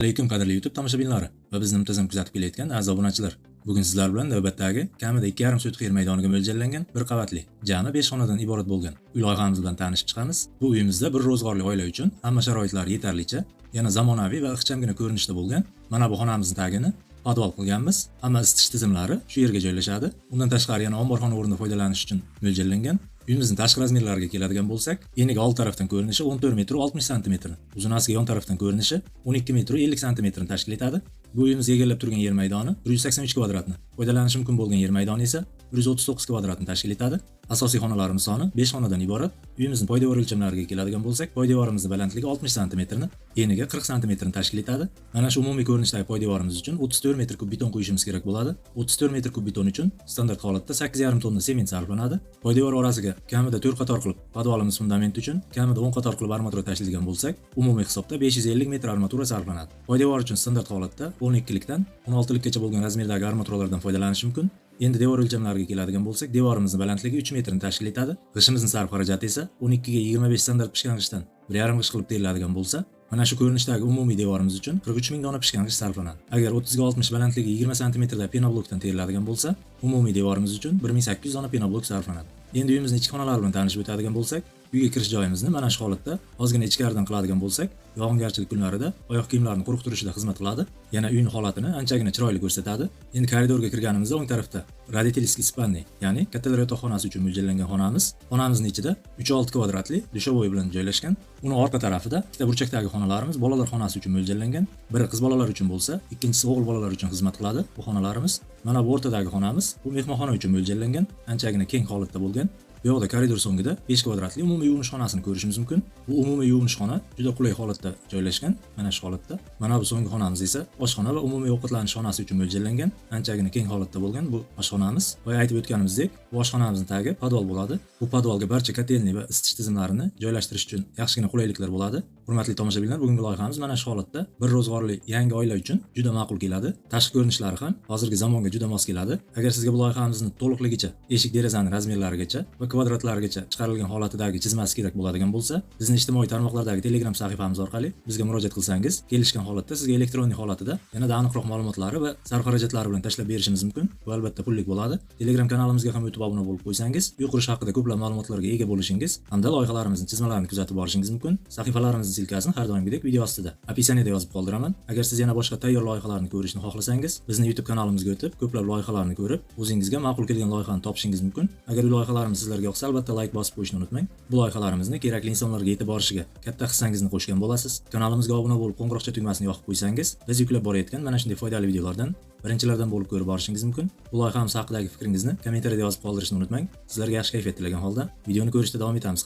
Alaykum, qadrli YouTube tomoshabinlari va bizni muntazam kuzatib kelayotgan aziz obunachilar. Bugun sizlar bilan navbatdagi kamida 2,5 sotix yer maydoniga mo'ljallangan bir qavatli, jami 5 xonadan iborat bo'lgan uy loyihamiz bilan tanishib chiqamiz. Bu uyimizda bir ro'zg'orli oila uchun hamma sharoitlar yetarlicha, yana zamonaviy va ixchamgina ko'rinishda bo'lgan mana bu xonamizning tagini podval qilganmiz. Hamma isitish tizimlari shu yerga joylashadi. Undan tashqari yana omborxona o'rnida foydalanish uchun mo'ljallangan. Uyimizning tashqi razmerlariga keladigan bo'lsak, eniga old tarafdan ko'rinishi 14 metr 60 santimetr, uzunasiga yon tarafdan ko'rinishi 12 metr 50 santimetrni tashkil etadi. Bu uyimiz egallab turgan yer maydoni 183 kvadratni, foydalanish mumkin bo'lgan yer maydoni esa 139 kvadratni tashkil etadi. Asosiy xonalarimiz soni 5 xonadan iborat. Uyimizning poydevor o'lchamlariga keladigan bo'lsak, poydevorimizning balandligi 60 santimetrni, eniga 40 santimetrni tashkil etadi. Mana shu umumiy ko'rinishdagi poydevorimiz uchun 34 metr kub beton quyishimiz kerak bo'ladi. 34 metr kub beton uchun standart holatda 8,5 tonna sement sarflanadi. Poydevor orasiga kamida 4 qator qilib podvalimiz fundamenti uchun kamida 10 qator qilib armatura tashlaydigan bo'lsak, umumiy hisobda 550 metr armatura sarflanadi. Poydevor uchun standart holatda 12 likdan 16 likkacha bo'lgan razmerdagi armaturalardan foydalanish mumkin. Endi devor o'lchamlariga keladigan bo'lsak, devorimizning balandligi 3 metrni tashkil etadi. G'ishimizning sarf xarajati esa 12 ga 25 standart pishgan g'ishtdan 1,5 g'isht qilib teriladigan bo'lsa, mana shu ko'rinishdagi umumiy devorimiz uchun 43 ming dona pishgan g'isht sarflanadi. Agar 30 ga 60 balandligi 20 santimetrda penoblokdan teriladigan bo'lsa, umumiy devorimiz uchun 1800 dona penoblok sarflanadi. Endi uyimizning ichki xonalari bilan tanishib o'tadigan bo'lsak, uyga kirish joyimizni mana shu holatda ozgina ichkaridan qiladigan bo'lsak, yog'ingarchilik kunlarida oyoq kiyimlarni quruq turishida xizmat qiladi. Yana uyning holatini anchagina chiroyli ko'rsatadi. Endi koridorga kirganimizda o'ng tarafda родительский спальный, ya'ni kattalar yotoqxonasi uchun mo'ljallangan xonamiz. Xonamizning ichida 3,6 kvadratli душевой bilan joylashgan. Uni orqa tarafida ikkita burchakdagi xonalarimiz bolalar xonasi uchun mo'ljallangan. Biri qiz bolalar uchun bo'lsa, ikkinchisi o'g'il bolalar uchun xizmat qiladi bu xonalarimiz. Mana bu o'rtadagi xonamiz bu mehmonxona uchun mo'ljallangan, anchagina keng holatda bo'lgan. Bu yoqda koridor so'ngida 5 kvadratli umumiy yuvinish xonasini ko'rishimiz mumkin. Bu umumiy yuvinish xona juda qulay holatda joylashgan, mana shu holatda. Mana bu so'nggi xonamiz esa oshxona va umumiy ovqatlanish xonasi uchun mo'ljallangan, anchagina keng holatda bo'lgan bu oshxonamiz. Boya aytib o'tganimizdek, bu oshxonamizning tagi podval bo'ladi. Bu podvalga barcha котельный va isitish tizimlarini joylashtirish uchun yaxshigina qulayliklar bo'ladi. Hurmatli tomoshabinlar, bugungi loyihamiz mana shu holatda bir ro'zg'orli yangi oila uchun juda ma'qul keladi. Tashqi ko'rinishlari ham hozirgi zamonga juda mos keladi. Agar sizga bu loyihamizni to'liqligicha, eshik derazani razmerlarigacha va kvadratlarigacha chiqarilgan holatidagi chizmasi kerak bo'ladigan bo'lsa, bizni ijtimoiy tarmoqlardagi Telegram sahifamiz orqali bizga murojaat qilsangiz, kelishgan holatda sizga elektron holatida yanada aniqroq ma'lumotlari va sarf xarajatlari bilan tashlab berishimiz mumkin. Bu albatta pullik bo'ladi. Telegram kanalimizga ham o'tib obuna bo'lib qo'ysangiz, uy qurish haqida ko'plab ma'lumotlarga ega bo'lishingiz hamda loyihalarimizning chizmalarini kuzatib borishingiz mumkin. Sahifalarimizning ссылка sini har doimgidek video ostida описание da yozib qoldiraman. Agar siz yana boshqa tayyor loyihalarni ko'rishni xohlasangiz, bizni YouTube kanalimizga o'tib, ko'plab loyihalarni ko'rib, o'zingizga ma'qul kelgan loyihani topishingiz mumkin. Agar bu loyihalarimiz sizlarga yoqsa, albatta layk bosib qo'yishni unutmang. Bu loyihalarimizni kerakli insonlarga yetib borishiga katta hissangizni qo'shgan bo'lasiz. Kanalimizga obuna bo'lib, qo'ng'iroqcha tugmasini yoqib qo'ysangiz, biz yuklab borayotgan mana shunday foydali videolardan birinchilardan bo'lib ko'rib borishingiz mumkin. Bu loyihamiz haqidagi fikringizni kommentariyada yozib qoldirishni unutmang. Sizlarga yaxshi kayfiyat tilagan holda videoni ko'rishda davom etamiz.